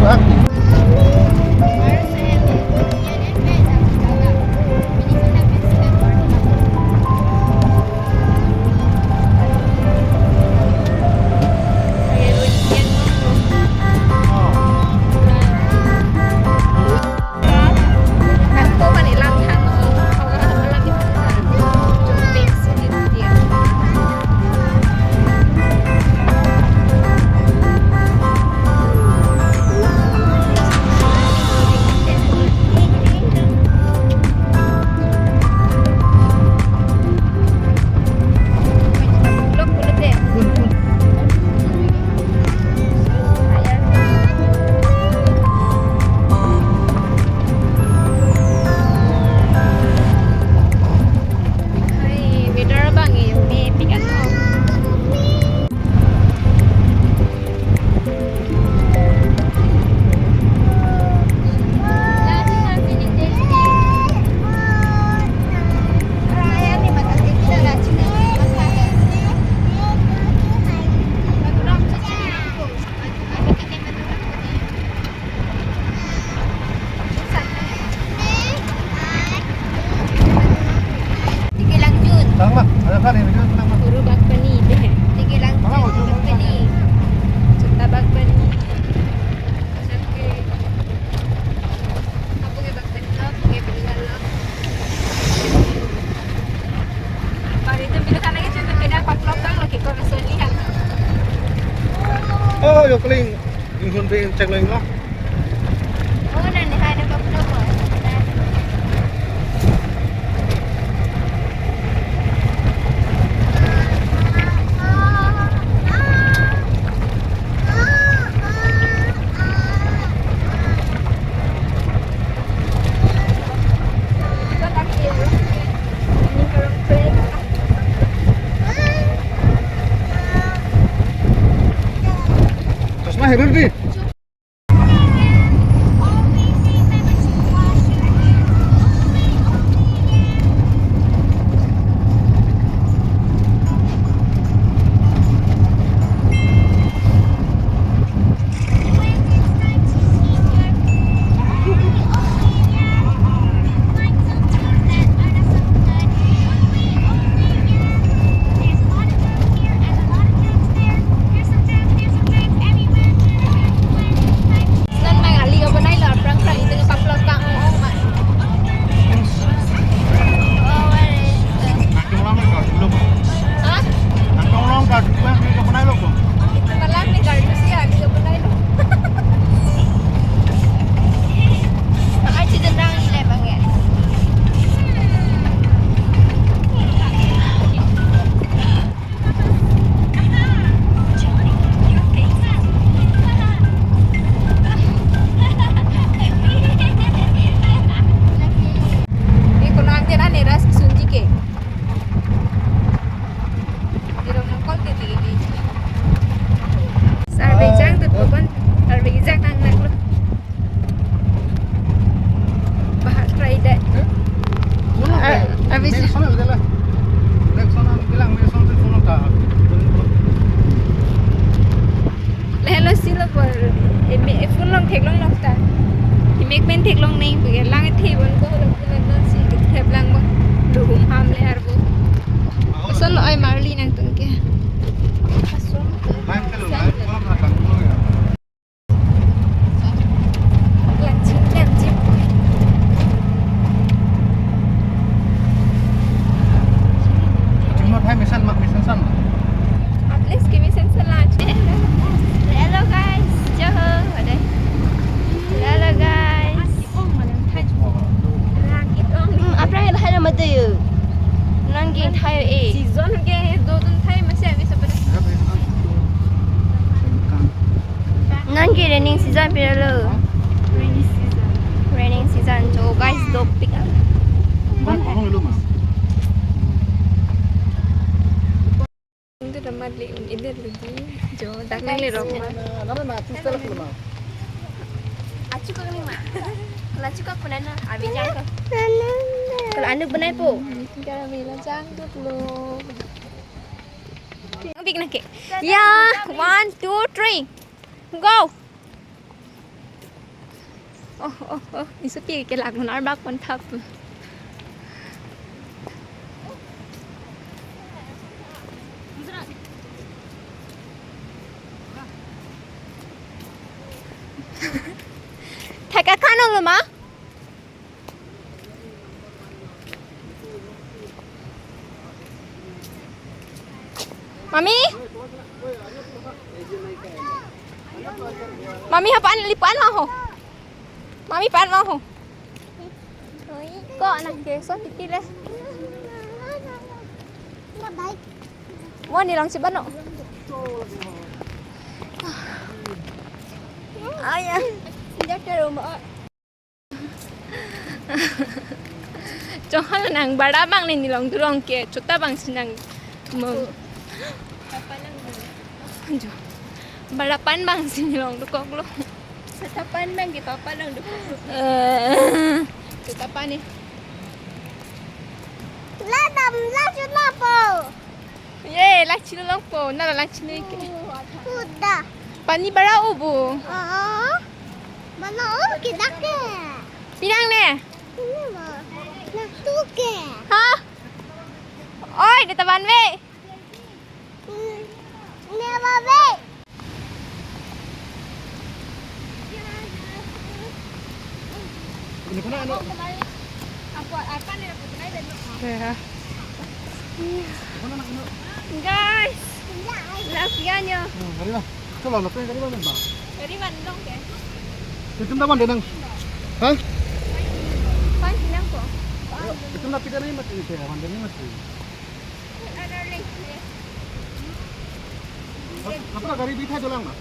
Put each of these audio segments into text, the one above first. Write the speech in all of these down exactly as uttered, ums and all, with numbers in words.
so-ak. Oh, yo keling. Inghun pe check lang lo. Oh, nang ni hai na kapra mo. Chosma heru di. Nan mang ali ka bonai lo, aphrang phrang itum kaplot kang ong ong ma. Ha? Nangtong long ka, duklang ka bonai lo ko. Malang ni gardu si ali ka bonai lo. Achi jenrang ile bang ya. Ini kono angke na neras sunji ke. Di rumah kol ke di. Sarve jang tu pokon, sarve jang nang nang lo. Bahar try deh. Ar-, arvi. Lehelo si lo por, eme, phone long theklong nok ta. Imek pen theklong neng, puke lang the bon ko lo, pulan non si thep lang bo. Luhum ham le arbo. Ason lo oi marli nangtum ke. Ason. Cuma thai mesen mak mesen san. At least ke mesen san la. Hello guys, joho, ade. Hello guys. Hmm, apra hai hai mate yo. Nang ging thai e. Season ke do dun thai masi ami sabada. Nang ke raining season pira lo? Rainy season. Raining season. So guys, dopik ang. Itu damat li un idet lagi. Jo, dak nang le rok ma. Achu ka ni ma. Kala achu ka kuna na, abi jang ka. Kala anu bonai po. Kala bila jang duk lo. Big na ke. Ya, one, two, three. Go. Oh, oh, oh, isu pi ke lagun arbak pon thap. Thaka kano lo ma? Mami? Mami, ha pan, li pan ma ho. Mami pan ma ho. Ko nang ke so titi le. Mo ni long si bano. Aya. Sejak ke rumah. Chonghal nang bada bang ne nilong durong ke, chota bang si nang mo. Papa nang dulu. Jo. Bada pan bang si nilong dukok lo. Chota pan bang ke papa nang dukok lo. Eh. Chota pan ni. La dam la chuna po. Ye, lang chinu long po, na lang chinu ke. Kuda. Pani bara ubu. Oh. Mana oh kita ke. Pinang ne? Ini ma. Na tu ke. Ha? Oi, deta ban ve. Hmm. Ne ba ve. Ini kena anu. Guys, lapian ya. Hmm, mari lah. Kalau nak gari mana, Bang? Gari bandung ke? Itu dah bandung nang. Hah? Pan pinang ko. Itu nak pindah ni mati ni, pindah ni mati. Ada lagi. Apa gari bithai dolang, Bang?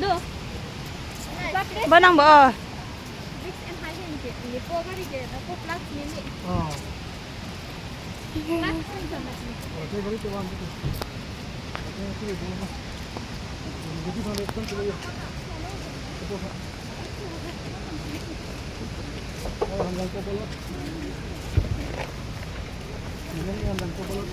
Do. Bandung, Bang. Big and high ke, ni po gari ke, na po plus mili. Oh. Plus mili sama. Oh, saya gari tuan itu. Ada itu dulu, Bang. Jadi mana itu kan ya. Itu, Bang. Oh, hanggang ko bolot. Ini hanggang ko bolot.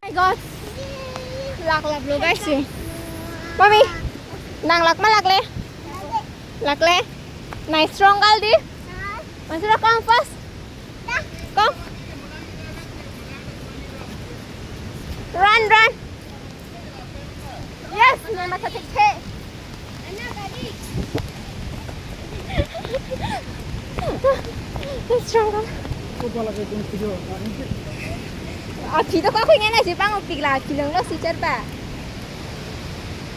My God. Lak lak lo guys, eh. Mami, nang lak ma lakle? Lakle? Nang strong kali di? Masih come fast. Come. Run, run. Yes, nang mata thekthe. Strong ka. Ko pala ke kung video. Ah, video ko kung ena si pang upik la, kilang lo si cherpa.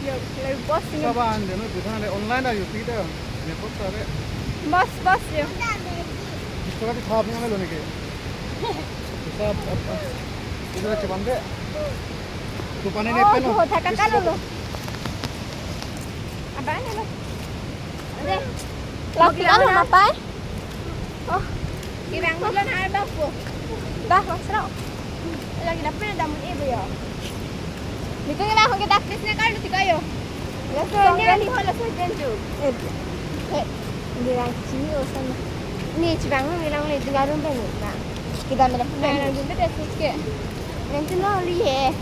Yo, le boss ni. Saban de no, bisa na online a yo pita. Ne ko sare. Boss, boss yo. Bisa ka di thap ni lo ne ke. Bisa, ab, ab, bisa ka chibang de. Tu panen ne. Oh, peno. Tu thak ka lo lo. Abang ne lo. Ade. Lak pika lo mapai? Oh. Kibang dulu na abang po. Dah, masro. Lagi dapur na damun ibu ya. Nitu kibang kita please ne kar lu tiga yo. Laso nya ni ho laso jen tu. Eh. He. Ni lang chini o sana. Ni chibang ni lang ni dengar rumah ni. Nah. Kita malam pun. Nah, lang jumpa dia sikit. Yang tu no li he.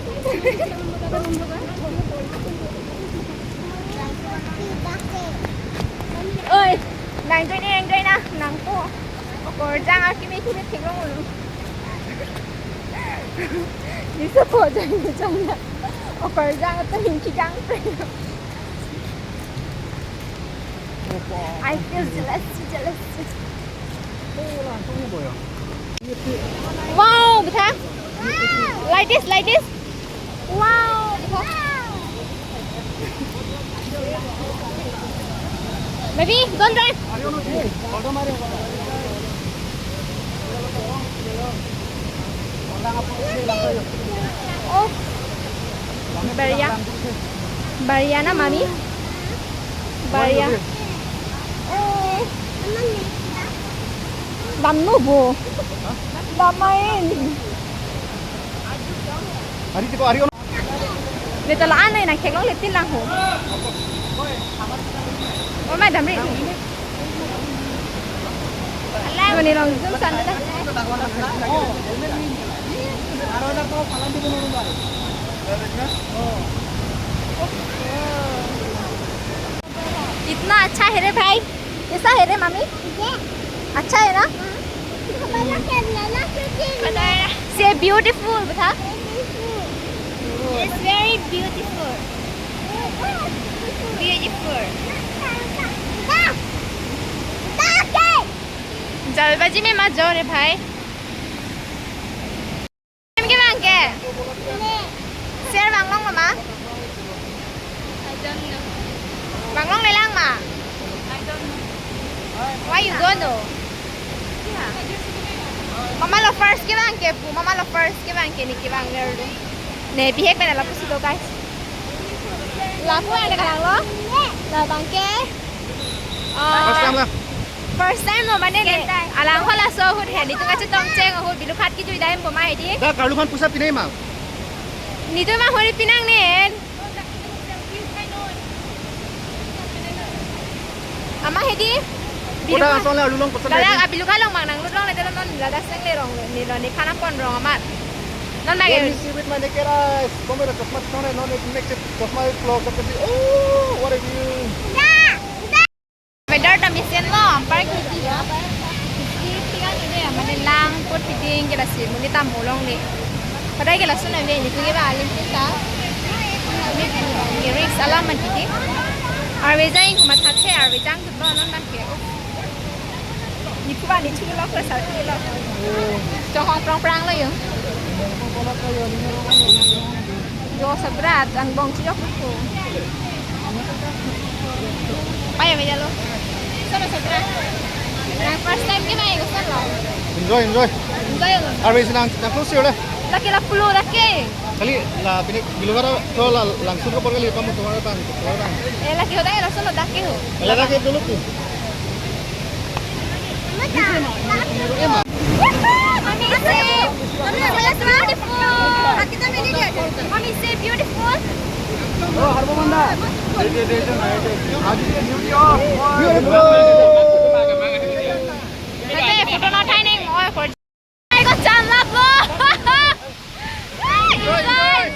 Oi, nang join, nang join na, nang po. Okorjang akimi kimi theklong ulo. Bisa po join, join na. Okorjang atau hingki gang pe. I feel jealous, jealous. Wow, betha. Like this, like this. Wow, betha. Baby, don't run. Oh. Baria. Baria na, mami? Baria. Eh, damno bo. Damain. Ari tiko, ari on. Beta la anai na kek long le tin lang ho. Oh, madam ri. Ala mani long zoom san da. इतना अच्छा है रे भाई। कैसा है रे मामी? ये। अच्छा है ना? हाँ। Say beautiful, बता। Beautiful। It's very beautiful। Beautiful। जल्दबाजी में मत जाओ रे भाई। Kevang ke? Sir, vanglong ma, ma? I don't know. Vanglong le lang ma? I don't know. Why you don't know? Yeah. Mama lo first kevang ke pu, mama lo first kevang ke, ne kevang ler do. Ne bihek pen lapusi do, guys. Lapu ane kalang lo? Na bang ke? Ah, first time la. First time lo mane ne. Second time. Alangho laso ahut he, netum kachetong cheng ahut, Bilughat kejui dam bom ma hedi. Da karlu aphan pusa pinai ma? Netum ma hori pinang ne. Ama hedi. Kodak Bilughat ason le arlu long koson. Dada, hedi? A Bilughat along mang nanglut longle, dada non ladak seng le rong le, ne lo ne khana pon rong amat. Non bang. Let me see with my naked eyes. Kome la chosma chosma non ne mek chosma klok. Oh, what a view. Da. Weather ta mesen lo, anpar kiti ya. Kiti kan ini ya, mane lang put kiti ke lasi, muni tam molong ni. Padahal ke lason ave, ini tuh ba aling kita. Ini risk alam man kiti. Arve jang kumat hathe, arve jang tuh lo non dah ke. Ni kuba ni chulu lo, kuba sar chulu lo. Chong hong prong prang lo yo. Jo sabrat, angbong chiyok ko. Paya meja lo. Sana sabrat. Yang first time ke mai ko sana lo. Enjoy, enjoy. Enjoy lo. Arve si nang, nang close yo le. Laki la pulo laki. Kali la pini bilugara to la langsung ke por kali pamu tumar bang, tumar bang. Eh, laki hoda ya langsung lo dak ke ho. Lala ke dulu tuh. Mommy, say, Mommy, say beautiful. Mommy, say beautiful. Beautiful. Ate, photo na uthai nang, oi, for Ai, ko chan lap lo. Sai,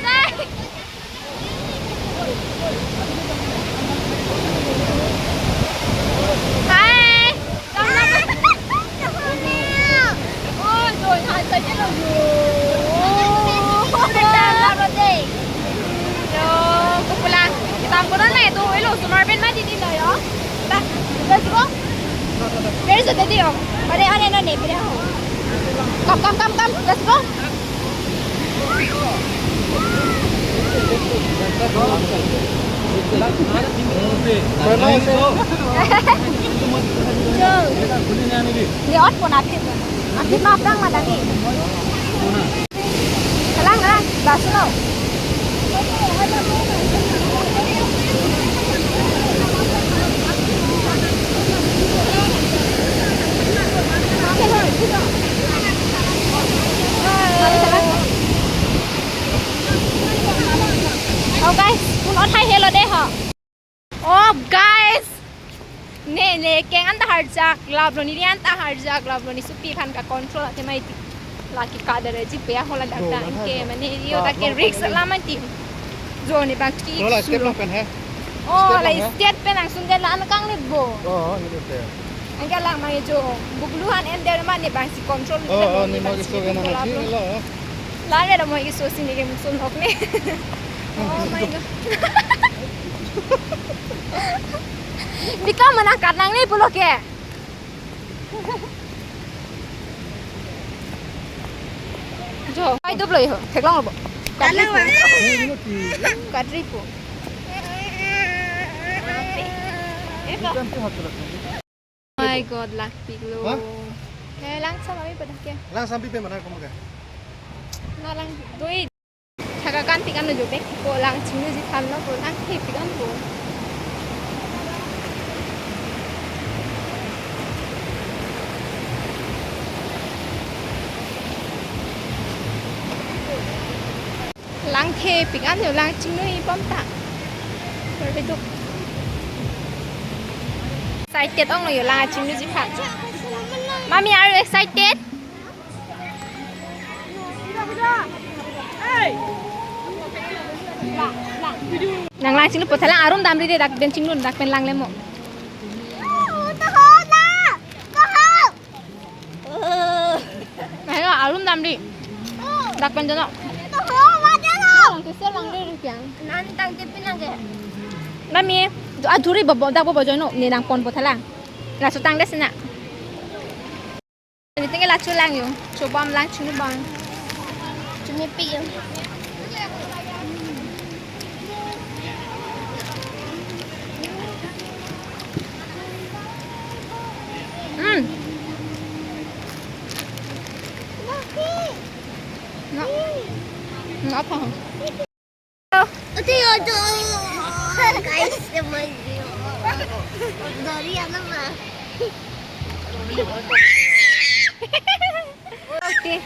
sai. Hai. Chan lap lo. Oh, join han sa ke lo. Oh, chan lap lo de. Yo, ko pulang. Kita angkor na itu, elo, sumar pen ma di di lo yo. Ba, let's go. Where is the daddy? Oh, are, are, no, ne, pira ho. Come, come, come, come. Let's go. Yo. Ye ot pon aphi. Aphi ma aphrang ma dagi. Lang, lang, bus lo. Oh guys, pun othai helo de ho. Oh guys, ne ne keng anta harjak lap lo, ne ne anta harjak lap lo, ne supi aphan ka control ate mai ti. Laki kada re ji pe ahol ladak. Oh, ta na ke hai mane yo ta ke risk alam man ti. Jo ne bang ki. Oh, la step lo pen he. Oh, step la lo he. Step pen langsung ke la an kang le bo. Oh, ini te. Anke lang mai jo. Buklu han en der man ne bang si control. Oh, oh, ne ma ke so ke na lap lo. Lale lo mo ke so si ne ke musun hok ne. Oh my God. Bika mana kat nang ni pulo ke. Jo, ai dublo iho, theklong lo bo. Kat ri pu. Kat ri pu. My God, lang pik lo. Hah? Eh, lang sa kami pada ke. Lang sampi pe mana kamu ke? Na lang doi. Thaka kan pik an lo jo bek ko lang chinglu ji than lo ko lang the pik an lo. Lang the pik an lo lang chinglu i pom ta. Perfect. Excited ong lo yo lang chinglu ji than. Mommy, are you excited? Nang lang chinglu pu tha lang arum damri de dak pen chinglu dak pen lang le mo. Ayo arum damri. Dak pen jono. Nang kese lang de rupiang. Nan tang tipin lang ke. Mami, adhuri bobo dak bobo jono ne nang pon pu tha lang. Laso tang de sina. Ini tinggal lachu lang yo. Chobam lang chunu bang. Chunu pi yo. Hmm. No. No apa? Ito yung ito. Guys, naman yun. Dari ano ba? Okay.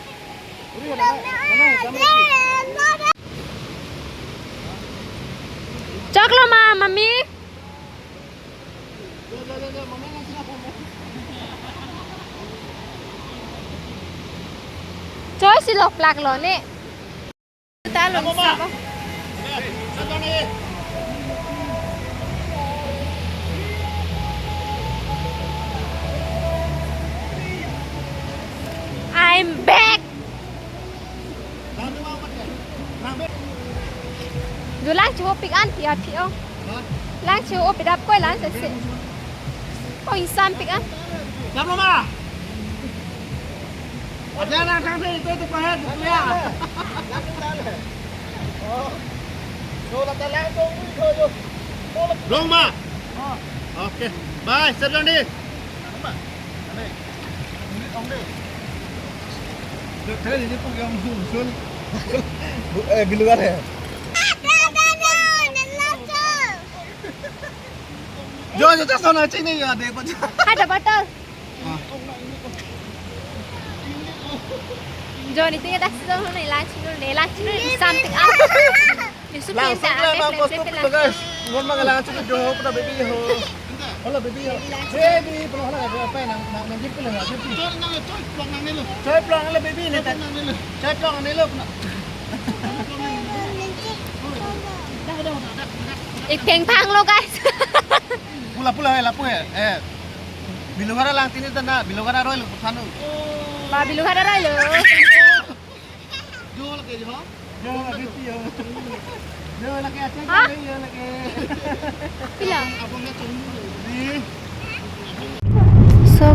Choklo ma, mami. Choi si loklak lo ne. Ta lungsap. Pik an pi aphi ong. Lang chu o pidap koi lang se se. O insampik an. Jam lo ma. Ada na thang se itu itu pahet ya. Long ma. Okay. Bye, Serjoni. Thang ini pun yang muncul. Eh, biluan ya. Jo, jo, jo, sana cek ni ya, deh, baca. Ada batal. Ah. Jo, ni tinggal tak sana ni, lunch dulu ni, lunch dulu, something up. Langsung ke lang, bos, kopi lo, guys. Ngon mang lang, cek jo, pada baby ho. Hola, baby ho. Baby, pernah hola, apa, apa, nang, nang, nang, jeep ke lang, jeep. Choi plong nang ni lo. Choi plong le, baby ni, choi plong nang ni lo. Choi plong nang ni lo, pernah. Ipeng pang lo, guys. Pula, pula, eh, lapu, eh. Eh. Bilunghara lang tini tana, bilunghara roi lo, thanu. Ba, bilunghara roi lo. Jo lagi, jo. Jo lagi, jo. Jo lagi, aceh. Ha? Jo lagi. Pila? Abang na chong. Ni. So